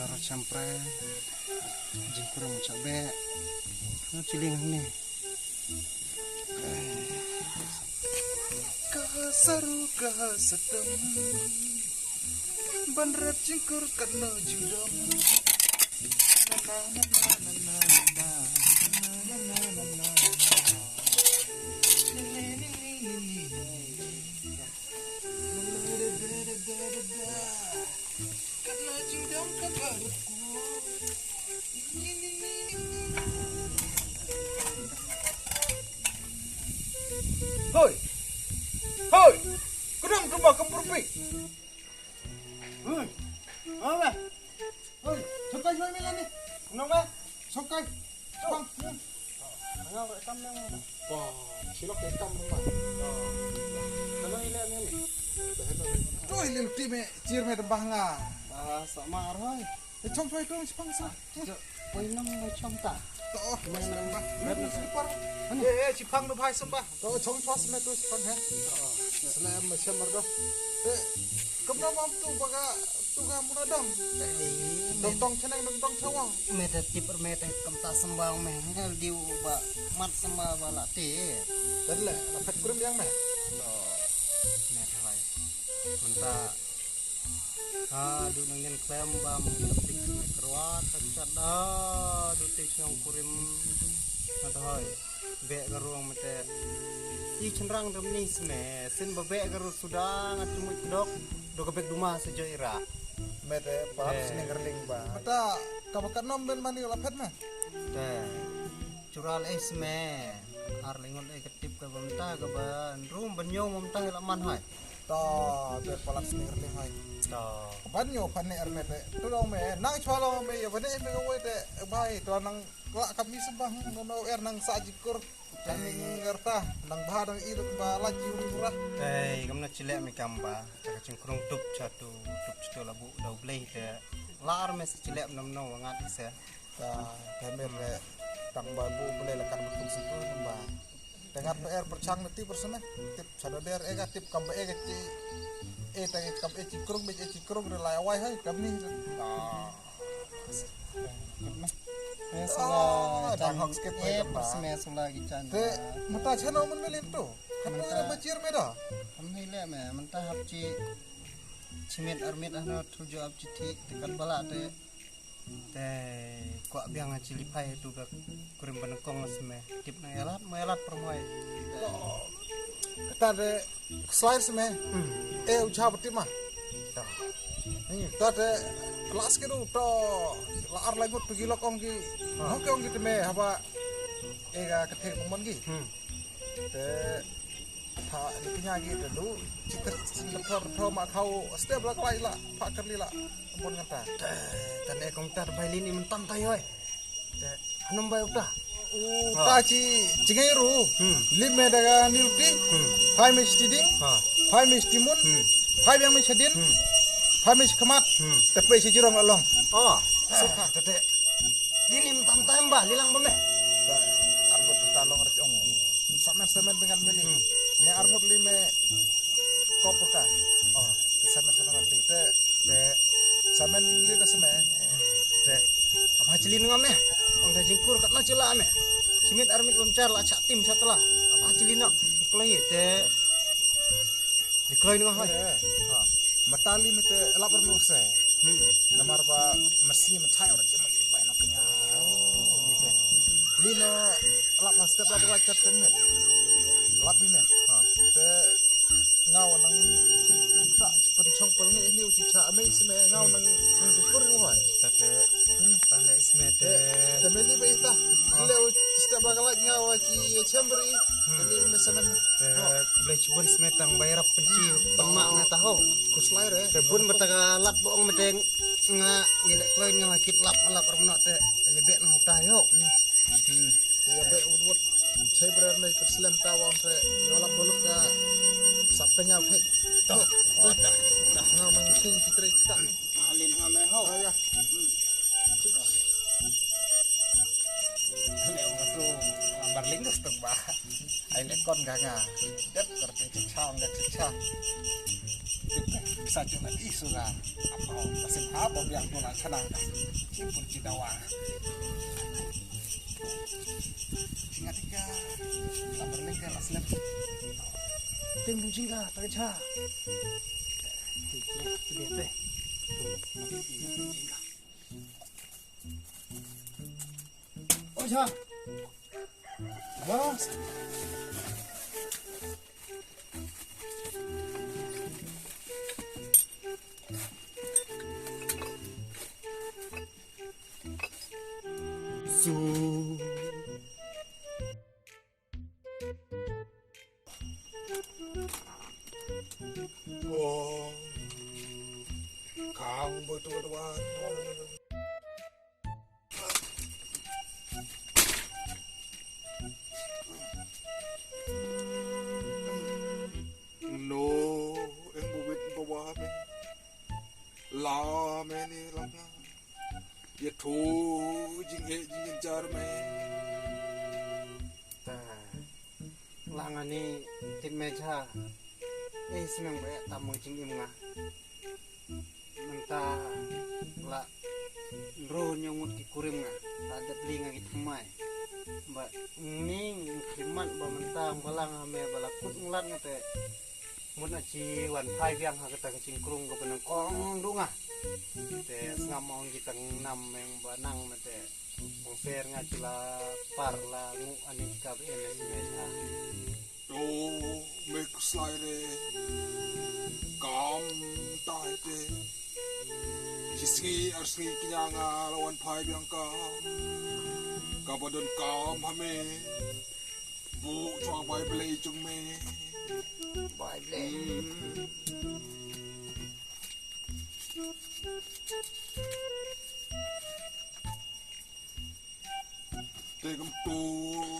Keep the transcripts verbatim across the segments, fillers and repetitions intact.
Racham prai. Jingkurim chak beh. Nga chiling ni. Ka saru ka satam. Ban rep jingkur kat no judam. Na na na na na na na. Na na na na na na na. Ni ni ni ni ni ni. Hoi! Hoi! Kunam tu ba kampur pi. Hoi! Hoi! Hoi! Sokai, sokai, Melani. Kunam ba? Sokai. Bang. Nga ba kam nang. Wah, silok ya kam rumah. Kalau ile ni. Tuh, ile ti me, cir me tembah nga. Ah, sama arhoi. Eh, chong choi tu, chipang sa. Oi, nang mai chong ta. Tuh, mas tembah. Red na super. Mana? Eh, eh, chipang tu bhai sembah. Tuh, chong choi me tu chipang, ha. Tuh, selem me chamber tu. Eh, kemna mam tu baga tu ga muna dong. Dong dong cheneng, dong dong chawang. Me te tip me te kam ta sembang me. Hel diu ba mat sembang ba la tip. Tadle, la phet kurim yang me. Tuh, me te hai. Mynta. Ah, du nang nyen klem bam tik me kruat, tak chat da, du tik nyong kurim. Mynta hoi. Beh ka ruang mete. I chynrang dam ni sme, sin ba beh ka ru suda nga tu mut dok, do ka bek duma se jo ira. Mete, par sini ngerling ba. Meta, ka ba ka nom ben mani la phet me. Te. Chural eh sme. Ar lengon eh ka tip ka ba meta ka ba rum ban nyom meta la man hai. Ta, te palat sini ngerling hai. Ta. Ban nyom pan ne er mete. Tu dong me, nang chwa lo me, ya ba ne me ka wei te, bai, tu nang Kla kam i sembah, hmm, no, no, er nang sa jikur. Kan ngerta, nang bha nang i ba la ji uri murah. Ei, kam na chilek mi kam ba. Ka chingkrung tup chatu, tup chatu la bu dau blei te. Lar me se chilek nam no ngat se. Ta, ta me le tang ba bu blei la kan betul situ ba. Te ngat pe er perchang meti persene. Tip sada der ega tip kam ba ega ci. E ta kam e ci krung be e ci krung re lai awai hai kam ni. Ah. Sula dang hok skip eh, ba. Sula gi chan. Te mata chano mun melin tu. Hatu ira bachir me da. Kam ni le me, menta hap ci chimit armit ano tujo ap ci ti tekan bala te. Te kwah biang a ci lipai tu ka kurim banakong sme. Tip na elat, ma elat permoi. Kata de Slide seme. Hmm. Eh, ucha bati ma. Ta. Ni, ta te kelas ke tu, ta la ar lagut tu gilok ong ki. Ha. Hok ong ki te me haba. Eh, ka kete pemon ki. Hmm. Te ta ni punya ki te du. Cita cita thor thor ma kau step la kelai la. Pak kerli la. Pemon ngata. Ta ne kong ta bai lini mentam ta yoi. Te, hanum bai uta. Uta ci, ci ngai ru. Hmm. Lim me daga nilti. Hmm. Phai me shiti ding. Ha. Phai me shiti mun. Hmm. Phai biang me shadin. Hmm. Phai me shikmat. Hmm. Te pe shi jirong along. Oh. Sukha. Te, te. Dini tam tam ba, lilang ba me. Te, arbut ta long rach ong. Samen samen dengan meli. Hmm. Ne arbut lime kop ka. Oh. Te samen samen li. Te Te, samen li ta seme. Te, apa chili nang me? Ong da jingkur kat na chila me. Chimit armit bam char la cha tim cha tala. Apa chili na? Kloi te. Di kloi nang hai. Eh. Ha. Matali me te lapar no se. Hmm. Namar ba masi ma chai ora chimit ki pai no kenya. Oh, ni te. Li no lap ha step lap la chat ten me. Lap ni me. Ha. Te Nga wa nang ta pynchong pynlngi ini u chicha amei seme nga wa nang chong jingkur u hoi. Tate. Hmm. Tale seme te. Te meli ba ita. Ah. Kile u step ba galak nga wa chi chamber i. Hmm. Kile me semen. Te kble chibun seme tang bai rap pynchi pynma me taho. Kuslai re. Te bun mata ga lat bo ong meteng nga yele kloin nga kit lap lap ramno te. Yebe nang ta yo. Hmm. Hmm. Te ya be wut wut. Chai brer me kut slem ta wang se. Yo lap buluk ka sap ka nyaw thik. Toh. Oh, dah. Dah. Nga mang sing ki trei ta. Alin nga me ho. Oh, ya. Hmm. Chik. Ane nga tu barling dus tu ba. Ai le kon ga nga. Dep kerti chichang ga chichang. Jong na i sura. Apa, pasim ha, ba biang pun la chana. Chimpun chi dawa. Ingat ika. La berlengkar la selep. Tim pun jingga, tak kecha. Tim pun jingga, tu dia teh. Tim pun jingga. Oi, Cha. Bos. Su. Oh. Kang betul tuan. No, eng bubit bawa me. La me ni langa. Ye thu jing e jing jar me. Ta. Langa ni tip me cha. Eh, semang ba tam mo jing im nga. Mynta la nru ngut ki kurim nga. Ta dep li nga ki thymmai. Ba ning khlimat ba mynta ba langa me ba la kut nglat nga te. Mut na chi wan phai biang ha kata ka jingkrung ka ba nang kong du nga. Te sngap ong ki tang nam meng ba nang me te. Ong ser nga chi la par la ngu ani ka ba em me ha. To me kuslai re. Kam tai te. Chi sngi ar sngi ki nga la wan phai biang ka. Ka ba don kam ha me. Bu chwa bai blei chung me. Bai blei. Hmm. Te kam tu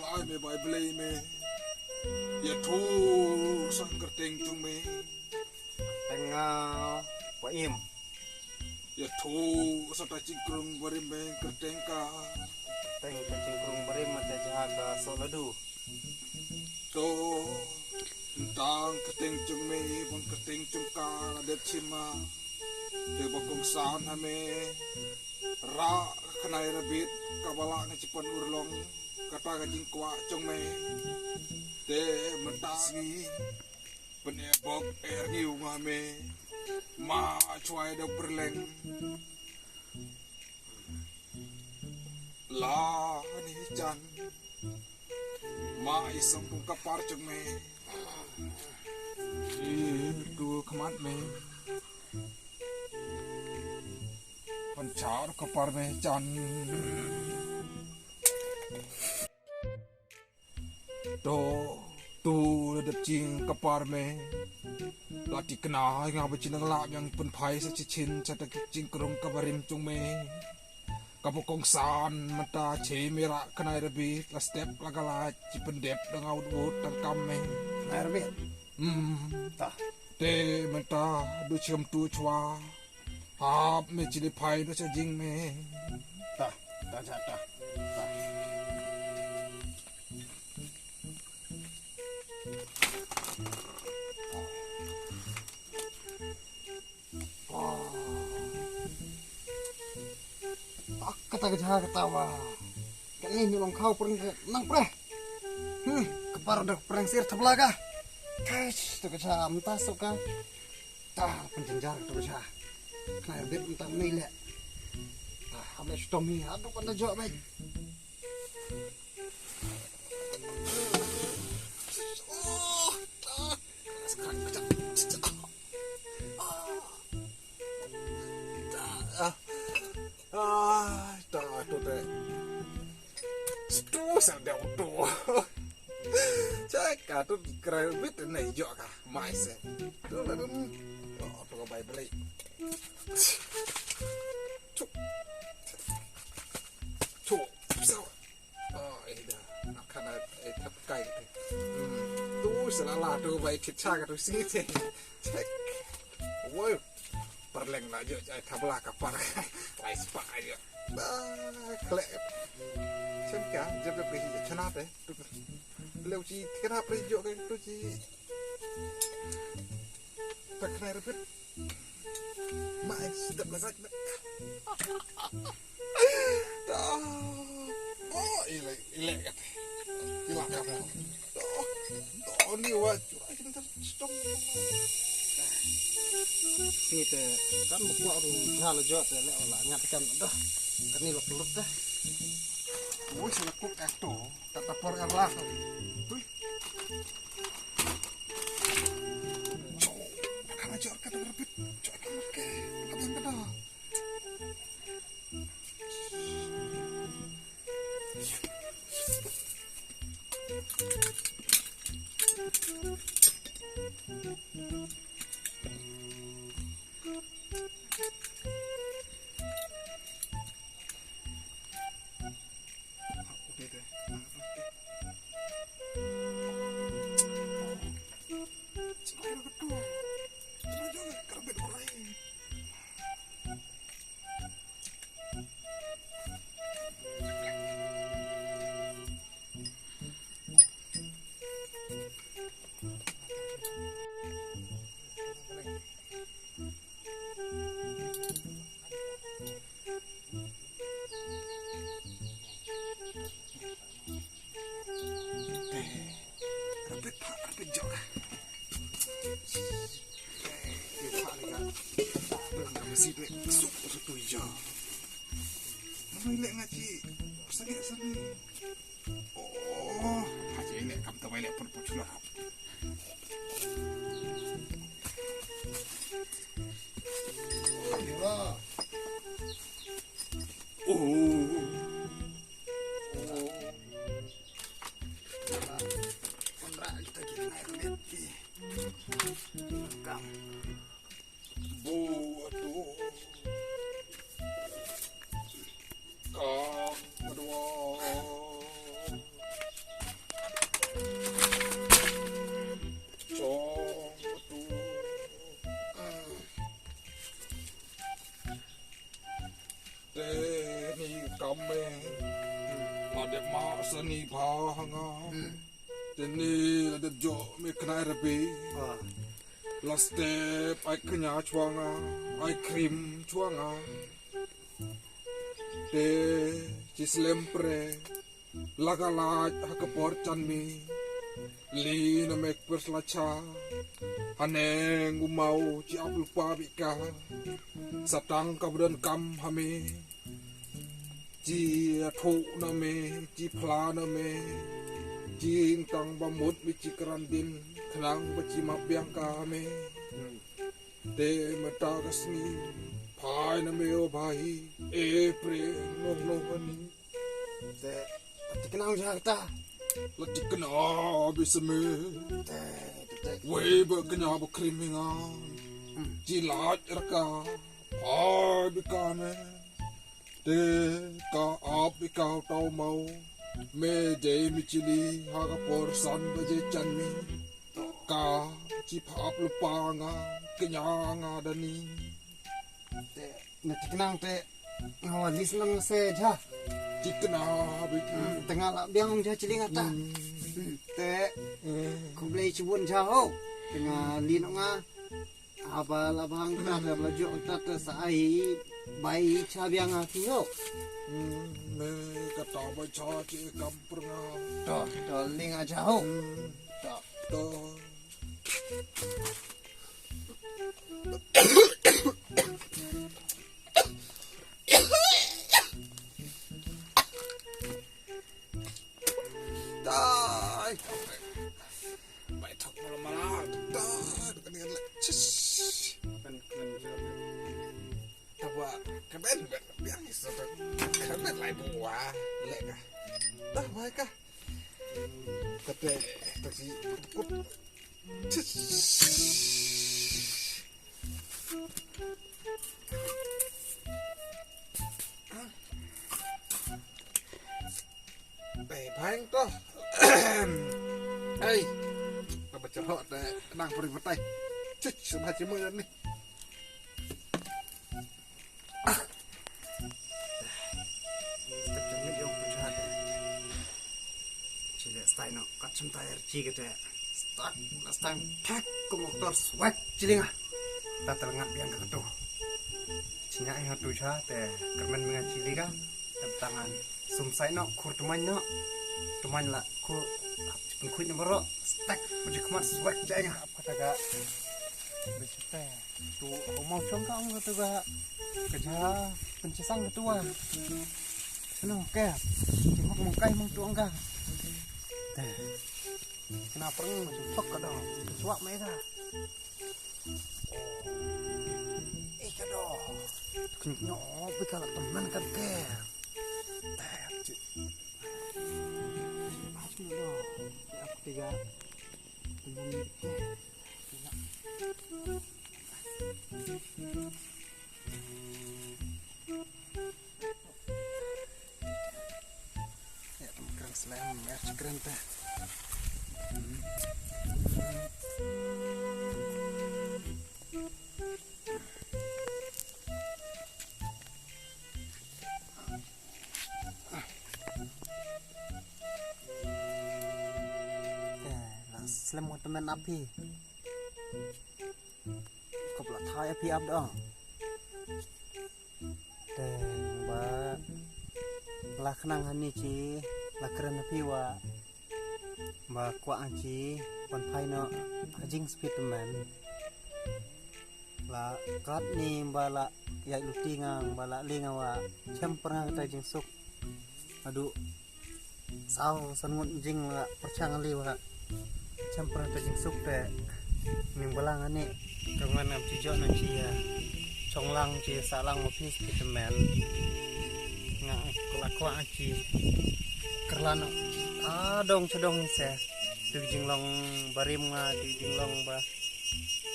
lai me bai blei me. Ya thu sang kerteng chung me. Teng nga pa im. Ya thu sa ta jingkrung barim me kerteng ka. Teng ta jingkrung barim mate jaha ka so ladu. To tang kerteng chung me bang kerteng chung ka la det chima. Te ba kong san ha me. Ra khnai rabit ka bala nga chipan urlong. Kata ka jingkwah chung me. Te mynta sngi. Pynebok er ngi u ma me. Ma chwai da perleng. La ni chan. Ma isam pung kapar chung me. I tu khmat me. Panchar kapar me chan. To, tu, la dep jing kapar me. La tikna, nga ba jin la biang pynphai sa chichin, sa ta jingkrung ka barim chung me. Ka ba kong san, mynta che me ra khnai rabit, la step, la gala, chi pyndep, da nga wut wut, tang kam me. Khnai rabit? Hmm. Ta. Te mynta, du chim tu chwa. Hap me chili phai do cha jing me. Ta, ta, ta, ta, ta. Oh. Ah, kata ka jaka kata wa. Kane ni long khaw preng nang preh. Hmm, ka par da preng sir thabla ka. Kai, to ka jaka mynta so ka. Ta pynjynjar tu sha. Khnai bit mynta mynne leh. Ta hap leh shitom hi, haduh kan da jok beit. Oh, ta. Sekarang kejap. Ah. Ah, ta tu te. Stu sel dia tu. Cek ka tu krai bit ne jok ka. Mai se. Tu la dum. Oh, tu ka bai beli. Cuk. Cuk. Sao. Oh, eh, dah. Nak kena, eh, tap kai. Hmm. Tu selala tu bai chicha ka tu sini. Cek. Wow. Perleng la jok, eh, thabla ka par. Lai spa jok. Ah, khlek. Chen ka, jep jep hi chana te. Tu. Leu chi, kenapa jok ka tu chi. Tak kena repet. Mai, step la sat. Oh, ilek, ilek kat. Ilek kat. Oh, oh, ni wa. Sngewte kan ba kwah ruh jha la jot te leh la ngat kan dah. Kan ni la plut dah. Woi, sila kut kat tu. Kat dapur kan lah. Tui. Kan jot kat dapur pit. Jot kan ke. Kan yang kada. Oh, ha, ceng leh kam tawai leh pun pun chulah. Oh. Konra kita kita naik lihat ki. Kam. Buat tu. Kam kedua. Cong tu. Te ni kam me. Ade ma sani bha nga. Te ni la dep jok me khnai rabi. La step ai knya chwa nga, ai cream chwa nga. Te chi slem pre. La ka lait ha ka por chan mi. Li na mek pers la cha. Haneng u mau chi ap lupa bika. Satang ka bdan kam ha mi. Chi athu na mi, chi phla na mi. Chi tang ba mut mi chi kran din. Khnang ba chi ma biang ka mi. Te mata ka sngi. Phai na mi o bhai. E pre no no ani. Te, la tikna ong jha ta. La tikna bi seme. Te, te, te. Wei ba knya ba krim nga. Ji laj raka. Ai bi ka me. Te ka ap bi ka tau mau. Me dei mi chili ha ka por san baje chan mi. Ka chi phap lupa nga. Knya nga dani. Te. Na tiknang te nga wa lis nang se jha. Tikna bi. Hmm, te nga la biang jha chili nga ta. Hmm. Hmm, te. Hmm. Khublei chibun jha ho. Te nga li nong nga. Aba la bang ta te la jok ta te sa ai bai cha biang nga ki ho. Hmm, me kata bai cha chi kam per nga. To, to li nga jha ho. Hmm. To. To. Dai. Bai thok malam malam. Dai, bukan dengan le. Cis. Kan kan jawab. Tawa, keben bet biang iso. Keben lai buwa le ka. Dah bai ka. Kate, taksi kut. Te bang to. Ei. Ba ba chot te nang puri batai. Chuch, ba chi mo ni. Ah. Step jong ni jong ku jhat. Chile stai no, kat chum tai er chi kete. Stak, na stang, thak, ko motor swag chilinga. Ta ter ngat biang ka to. Chi nga ai ha tu cha te kyrmen me nga chi liga. Te tang an sum sai no khur tymmen no. Tymmen la khur pun khuid no baro. Stek puji khmat swek jai nga. Apa taga. Bisi te. Tu umau chong ka ong tu ga. Kerja penchisang tu ah. Seno ke. Tengok mengkai meng tu angga. Te. Kena pereng macam tok ka dong. Suak mai ka. Eh ka dong. Kenyok bi ka la teman kan ke. Te. Macam tu dong. Aku tiga. Teman ke. Ya, tang kren slem, ya, kren teh. Slem mo temen api. Kop la thai api ap dong. Te ba la khnang hani chi la kren api wa ba kwah chi wan phai no hajing speed man. La kat ni ba la yai luti ngang ba la li nga wa chem pernga kata jingsuk. Adu saw san ngut jing la perchang li wa chem pernga kata jingsuk te ning balang ani. Te ngan am chi jok na chi ya chong lang chi sa lang ma pis ki temen. Nga la kwah chi kerlan a dong chadong se. Tu jinglong barim nga tu jinglong ba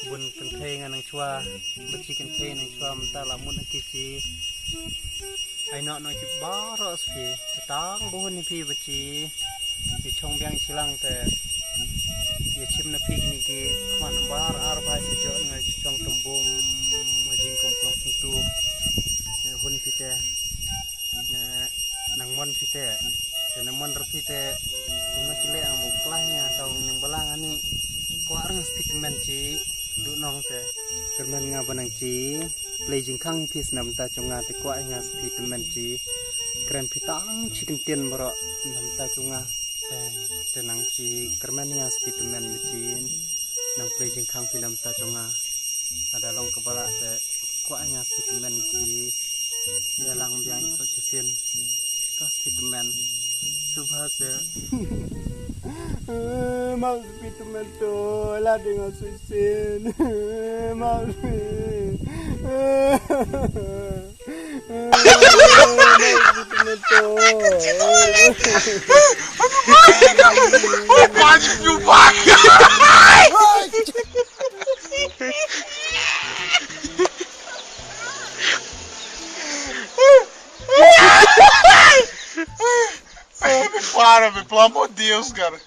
bun kynthei nga nang chwa, ba chi kynthei nang chwa mynta la mut na ki chi. Ai no no chi baro spi, tang bu hun phi ba chi. Ye chong biang chi lang te. Ye chim na phi kini ki khmat bar ar ba chi jok nga chi chong tumbum ma jing kum kum tu. Ye hun phi te. Ne nang mon phi te. Te nang mon ra phi te. Kumno chi le ang buk klah nia tau nang balang ani. Kwah rang speed man chi du nong te. Kyrmen nga ba nang chi play jingkhang phi snem ta chong nga te kwah nga speed man chi. Kren phi tang chi kyntien baro snem ta chong nga. Te te nang chi kyrmen nga speed man chi. Nang play jingkhang phi snem ta chong nga. Ada long ka bala te kwah nga speed man chi. Ïa lang biang i so chi sin. Ka speed man. Subha se. Mau speed man to la ding a so sin. Mau speed. Mau speed man to. Para, pelo amor de Deus, cara.